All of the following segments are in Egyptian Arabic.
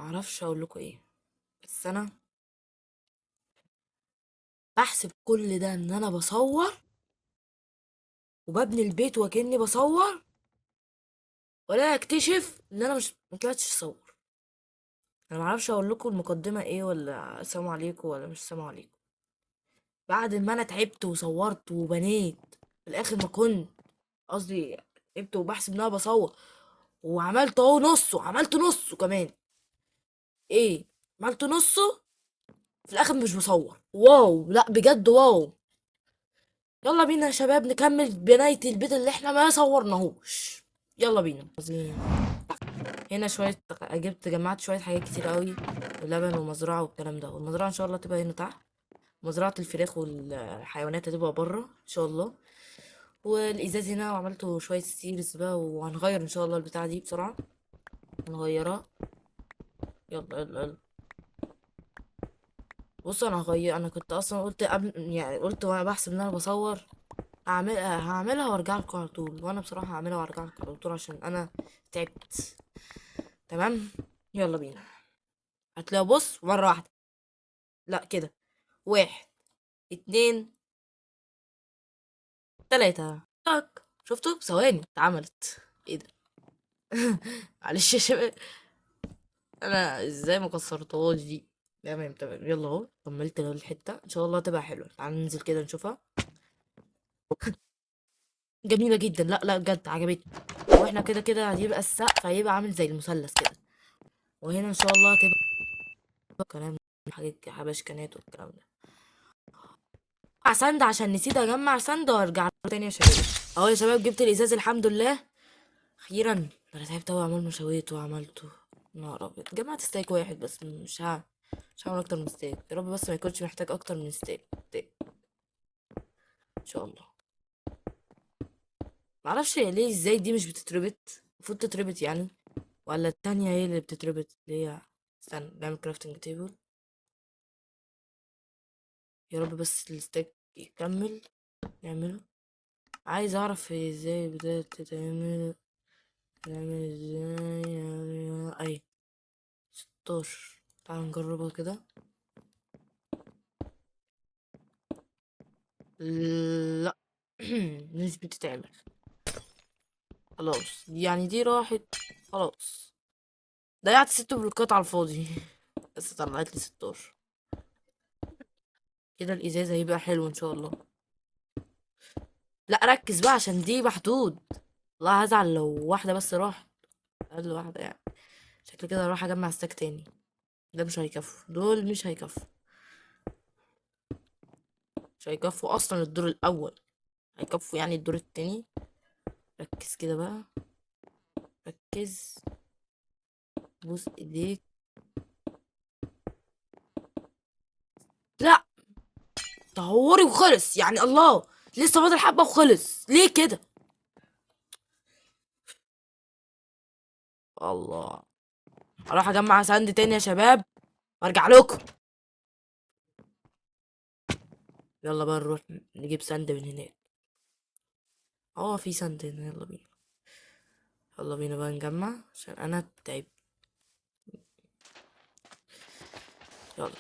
معرفش اقول لكم ايه، بس انا بحسب كل ده ان انا بصور وببني البيت وكأني بصور، ولا اكتشف ان انا مش ما طلعتش اصور. انا معرفش اقول لكم المقدمة ايه، ولا السلام عليكم ولا مش السلام عليكم. بعد ما انا تعبت وصورت وبنيت في الاخر، ما كنت قصدي تعبت وبحسب ان انا بصور وعملت اهو نصه، عملت نصه كمان، ايه عملت نصه في الاخر مش بصور. wow، لا بجد wow. يلا بينا يا شباب نكمل بناية البيت اللي احنا ما صورناهوش. يلا بينا. عظيم. هنا شوية جمعت شوية حاجات كتير قوي، ولبن ومزرعة والكلام ده. والمزرعة ان شاء الله تبقى هنا تحت، مزرعة الفراخ والحيوانات هتبقى بره ان شاء الله. والازاز هنا، وعملته شوية stairs بقى، وهنغير ان شاء الله البتاعة دي بسرعة، هنغيرها. يلا يلا يلا. بصوا انا هغير، انا كنت اصلا قلت قبل، يعني قلت وانا بحسب ان انا بصور هعملها وارجع لكم على طول، وانا بصراحة هعملها وارجع لكم على طول عشان انا تعبت. تمام يلا بينا. هتلاقوا بص مرة واحدة، لا كده، 1 2 3، تك. شفتوا؟ ثواني اتعملت. ايه ده؟ معلش يا شباب، انا ازاي ما كسرتهاش دي؟ تمام تمام. يلا اهو كملت الحتة، ان شاء الله تبقى حلوة. تعالوا ننزل كده نشوفها. جميلة جدا، لا لا بجد عجبتني. واحنا كده كده هيبقى السقف هيبقى عامل زي المثلث كده، وهنا ان شاء الله هتبقى كلام حاجات حبشكنات والكلام ده. اجمع sand عشان نسيت اجمع sand وارجع له تاني يا شباب. اهو يا شباب جبت الازاز الحمد لله اخيرا. انا تعبت اوي عمال مشويته وعملته، نهار ابيض. جمعت stack واحد بس، مش هعمل اكتر من stack يا رب، بس ما يكونش محتاج اكتر من stack ان شاء الله. معرفش ليه ازاي دي مش بتتربط، المفروض تتربط يعني، ولا التانية هي اللي بتتربط اللي هي، استنى نعمل crafting table يا رب بس ال stack يكمل نعمله. عايز اعرف ازاي بدأت تتعمل، تعمل ازاي. اي 16، تعال نجربها كده. لا مش بتتعمل خلاص، يعني دي راحت خلاص. ضيعت 6 بلوكات على الفاضي، بس طلعت لي 16. كده الازاز هيبقى حلو ان شاء الله. لا ركز بقى عشان دي محدود، والله هزعل لو واحدة بس راحت، اقل واحدة يعني. شكل كده هروح اجمع stack تاني، ده مش هيكفوا، دول مش هيكفوا، مش هيكفوا اصلا الدور الاول، هيكفوا يعني الدور التاني. ركز كده بقى، ركز، بوس ايديك. لا تهوري وخلص يعني، الله لسه فاضل حبة وخلص، ليه كده؟ الله اروح اجمع sand تاني يا شباب وارجع لكم. يلا بقى نروح نجيب sand من هناك. في sand هنا، يلا بينا، يلا بينا بقى نجمع عشان انا تعبت. يلا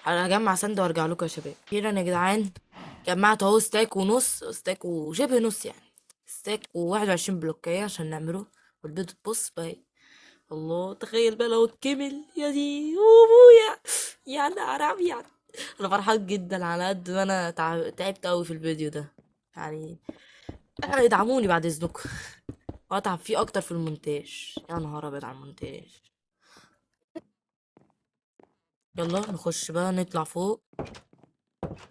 انا هجمع sand وارجع لكم يا شباب. اخيرا يا جدعان جمعت اهو stack ونص، stack وشبه نص يعني، stack وواحد وعشرين بلوكايه عشان نعمله. والبيض تبص بقى، الله تخيل بقى لو كمل يا دي وابويا، يعني حرام يعني. انا فرحان جدا على قد ما انا تعبت قوي في الفيديو ده يعني. ادعموني بعد اذنكم، واتعب فيه اكتر في المونتاج. يا نهار ابيض على المونتاج. يلا نخش بقى نطلع فوق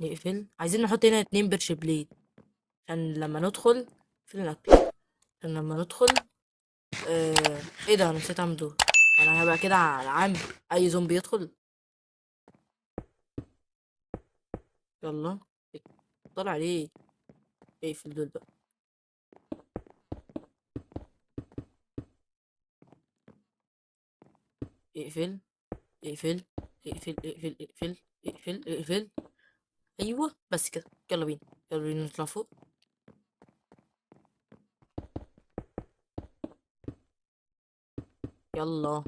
نقفل. عايزين نحط هنا 2 pressure plate عشان لما ندخل في الاكل، عشان لما ندخل، ايه ده انا نسيت اعمل دول. انا هبقى كده على العام اي زومبي يدخل. يلا طلع ليه؟ اقفل دول بقى. اقفل اقفل اقفل اقفل اقفل اقفل اقفل. ايوه بس كده. يلا بينا، يلا بينا نطلع فوق. يلا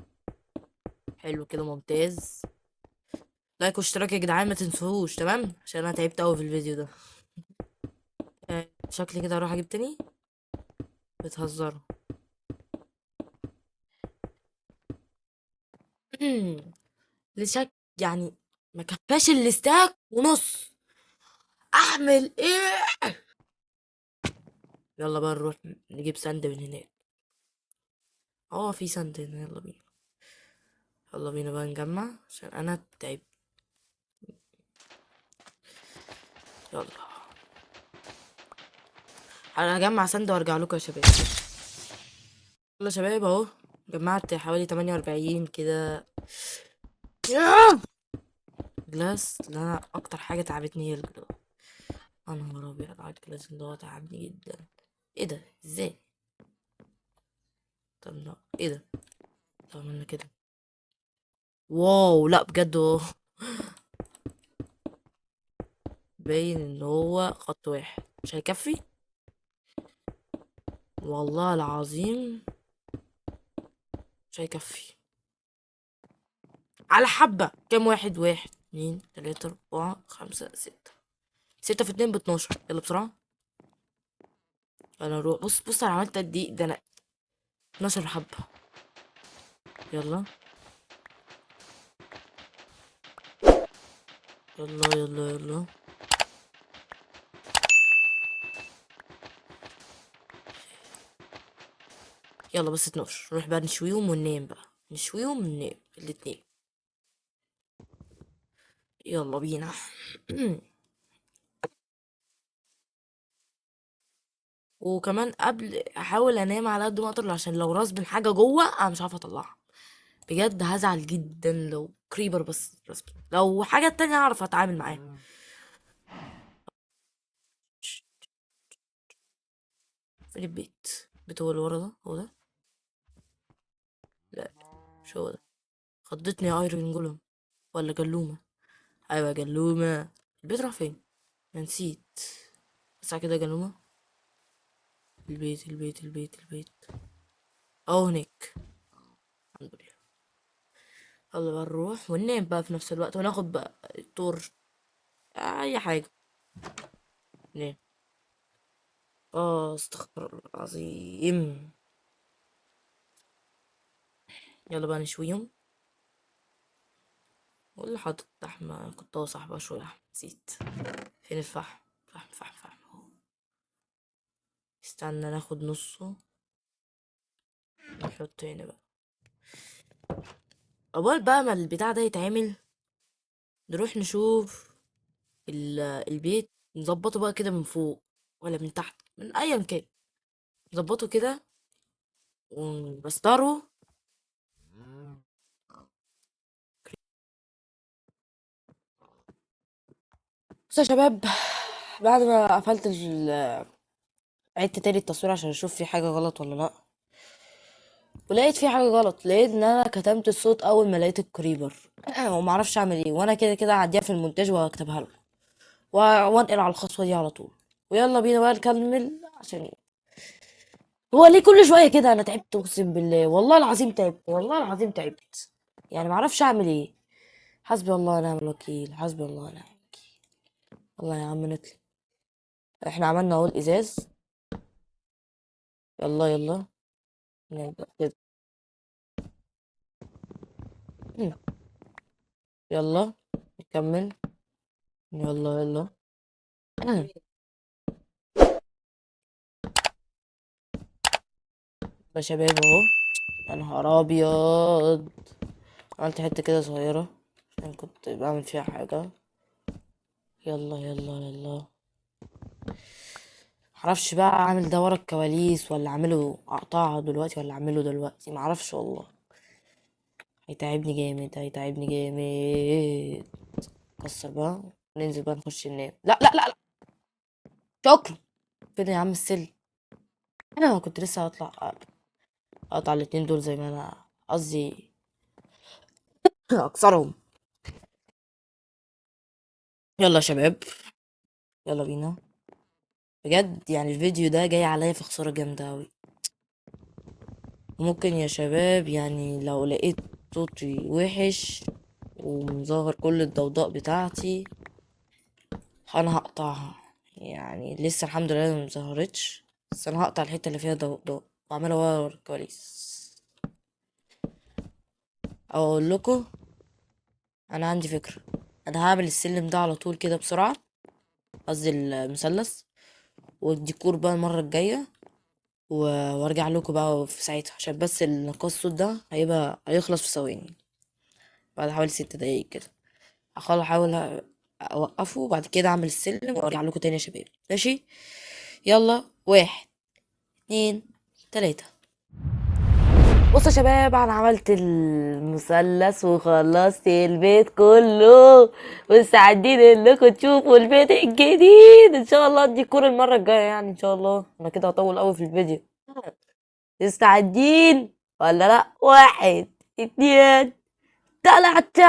حلو كده، ممتاز. like واشتراك يا جدعان ما تنسوهوش، تمام؟ عشان انا تعبت قوي في الفيديو ده. شكلي كده هروح اجيب تاني. بتهزروا. لشك يعني ما كفاش ال stack ونص. اعمل ايه؟ يلا بقى نروح نجيب sand من هناك. في sand هنا، يلا بينا. يلا بينا بقى نجمع عشان انا تعبت. يلا انا هجمع sand وارجع لكم يا شباب. يلا يا شباب اهو جمعت حوالي 48 كده. ياه! glass اللي انا اكتر حاجة تعبتني هي ال glass. يا نهار ابيض على ال glass اللي هو تعبني جدا. ايه ده؟ ازاي؟ طب لا ايه ده؟ طب عملنا كده. wow، لا بجد اهو باين ان هو خط واحد مش هيكفي والله العظيم، مش هيكفي على حبة. كام واحد؟ 1 2 3 4 5 6. 6 في 2 باتناشر. يلا بسرعة انا اروح. بص انا عملت قد ايه ده، انا 12 حبة. يلا يلا يلا يلا. يلا بس 12. نروح بقى نشويهم وننام بقى، نشويهم وننام الاتنين. يلا بينا. وكمان قبل احاول انام على قد ما اقدر، عشان لو راس بين حاجة جوه انا مش عارفه اطلعها. بجد هزعل جدا لو creeper بس راس بين. لو حاجة تانية هعرف اتعامل معاها. فين البيت؟ البيت هو اللي ورا ده؟ هو ده؟ لا مش هو ده. خضتني يا iron golem ولا جلومه؟ ايوه جلومه. البيت راح فين؟ انا نسيت. بس كده جلومه. البيت البيت البيت البيت اهو هناك. الحمد لله. يلا بقى نروح وننام بقى في نفس الوقت، وناخد بقى التور اي حاجة. نام. استغفر الله العظيم. يلا بقى نشويهم. واللي حاطط لحمه كنت هو صاحبها شوية لحمه، نسيت. فين الفحم؟ فحم فحم فحم اهو. استنى ناخد نصه نحط هنا بقى. اول بقى ما البتاع ده يتعمل نروح نشوف البيت، نظبطه بقى كده من فوق ولا من تحت، من ايا كان نظبطه كده ونبستره. بصوا يا شباب، بعد ما قفلت عدت تاني التصوير عشان اشوف في حاجة غلط ولا لا، ولقيت في حاجة غلط. لقيت ان انا كتمت الصوت اول ما لقيت الكريبر ومعرفش اعمل ايه، وانا كده كده هعديها في المونتاج وهكتبها لكم وانقل على الخطوة دي على طول. ويلا بينا بقى نكمل، عشان هو ليه كل شوية كده؟ انا تعبت اقسم بالله، والله العظيم تعبت، والله العظيم تعبت، معرفش اعمل ايه. حسبي الله ونعم الوكيل، حسبي الله ونعم الوكيل. والله يا عم نطلع. احنا عملنا اهو الازاز. يلا يلا نبدأ كده. يلا نكمل. يلا يلا. يا شباب اهو. يا نهار ابيض، عملت حتة كده صغيرة عشان كنت بعمل فيها حاجة. يلا يلا يلا. معرفش بقى اعمل ده ورا الكواليس ولا اعمله اقطعها دلوقتي ولا اعمله دلوقتي، معرفش والله. هيتعبني جامد، هيتعبني جامد. كسر بقى، ننزل بقى نخش ننام. لا لا لا لا شكرا. فين يا عم السلم؟ انا كنت لسه هطلع اقطع الاتنين دول زي ما انا قصدي اكسرهم. يلا يا شباب يلا بينا. بجد الفيديو ده جاي عليا في خسارة جامدة أوي. ممكن يا شباب يعني لو لقيت صوتي وحش ومظهر كل الضوضاء بتاعتي انا هقطعها، يعني لسه الحمد لله ما ظهرتش، بس انا هقطع الحتة اللي فيها ضوضاء واعملها ورا الكواليس. او اقول لكم انا عندي فكرة، انا هعمل السلم ده على طول كده بسرعة، قصدي المثلث، والديكور بقى المرة الجاية، وارجع لكم بقى في ساعتها، عشان بس النقاش الصوت ده هيخلص في ثواني بعد حوالي 6 دقايق كده. هحاول اوقفه وبعد كده اعمل السلم وارجع لكم تاني يا شباب. ماشي، يلا 1 2 3. بصوا يا شباب، انا عملت المثلث وخلصت البيت كله، ومستعدين انكم تشوفوا البيت الجديد ان شاء الله. الديكور المرة الجاية يعني ان شاء الله. انا كده هطول قوي في الفيديو. مستعدين ولا لا؟ 1 2 3.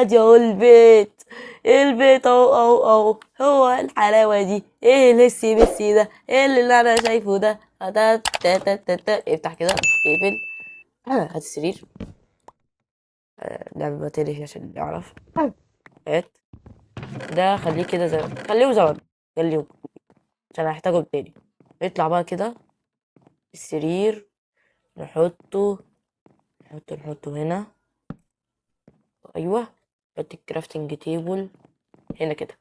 ادي اهو البيت، البيت اهو اهو اهو، هو الحلاوة دي. ايه اللي بس ده؟ ايه اللي انا شايفه ده؟ تا تا تا تا تا. افتح كده، اقفل. هات السرير. نعمل بقى تاني عشان نعرف. هات ده، خليه كده زي ما، خليه زي ما، خليه عشان هحتاجه تاني. نطلع بقى كده السرير، نحطه هنا. ايوه، نحط ال crafting table هنا كده.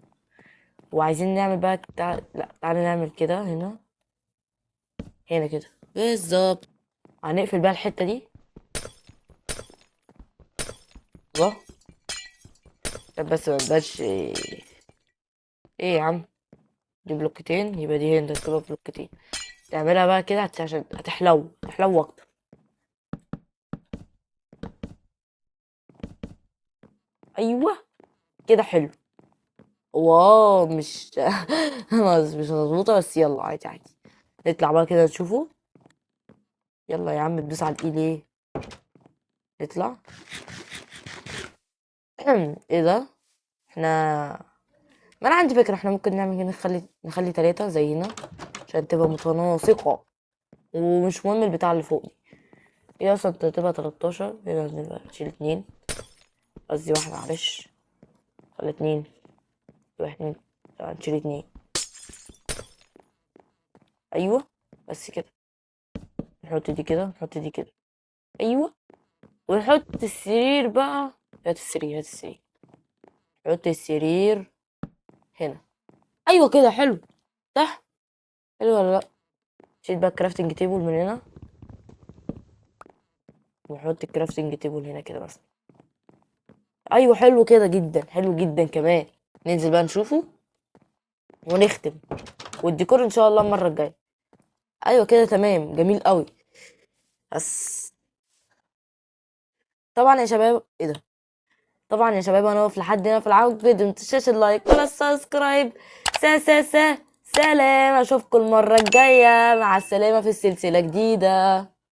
وعايزين نعمل بقى لا، تعالى نعمل كده هنا، هنا كده بالظبط. هنقفل بقى الحتة دي. الله، طب بس ما تبقاش ايه يا عم، دي بلوكتين، يبقى دي هنا تبقى بلوكتين. تعملها بقى كده عشان هتحلو اكتر. ايوه كده حلو. واو، مش مظبوطة، بس يلا عادي عادي. نطلع بقى كده نشوفه. يلا يا عم، تدوس على الاي ليه؟ نطلع. ايه ده؟ ما انا عندي فكرة، احنا ممكن نعمل كده، نخلي 3 زي هنا عشان تبقى متناسقة، ومش مهم البتاع اللي فوق دي. هي اصلا تبقى 13. هنا نبقى نشيل 2، قصدي 1، معلش خلي 2، 1 2، نشيل 2. ايوه بس كده. نحط دي كده، نحط دي كده. ايوه، ونحط السرير بقى. هات السرير، هات السرير، نحط السرير هنا. ايوه كده حلو، صح؟ حلو ولا لا؟ شيل بقى ال crafting table من هنا، ونحط ال crafting table هنا كده مثلا. ايوه حلو كده جدا، حلو جدا كمان. ننزل بقى نشوفه ونختم، والديكور ان شاء الله المرة الجاية. ايوه كده تمام، جميل قوي. بس طبعا يا شباب، ايه ده؟ طبعا يا شباب انا واقف لحد هنا في العود فيديو، ما تنساش ال like ولا ال subscribe. سا سا سا سلام، اشوفكم المرة الجاية، مع السلامة في السلسلة جديدة.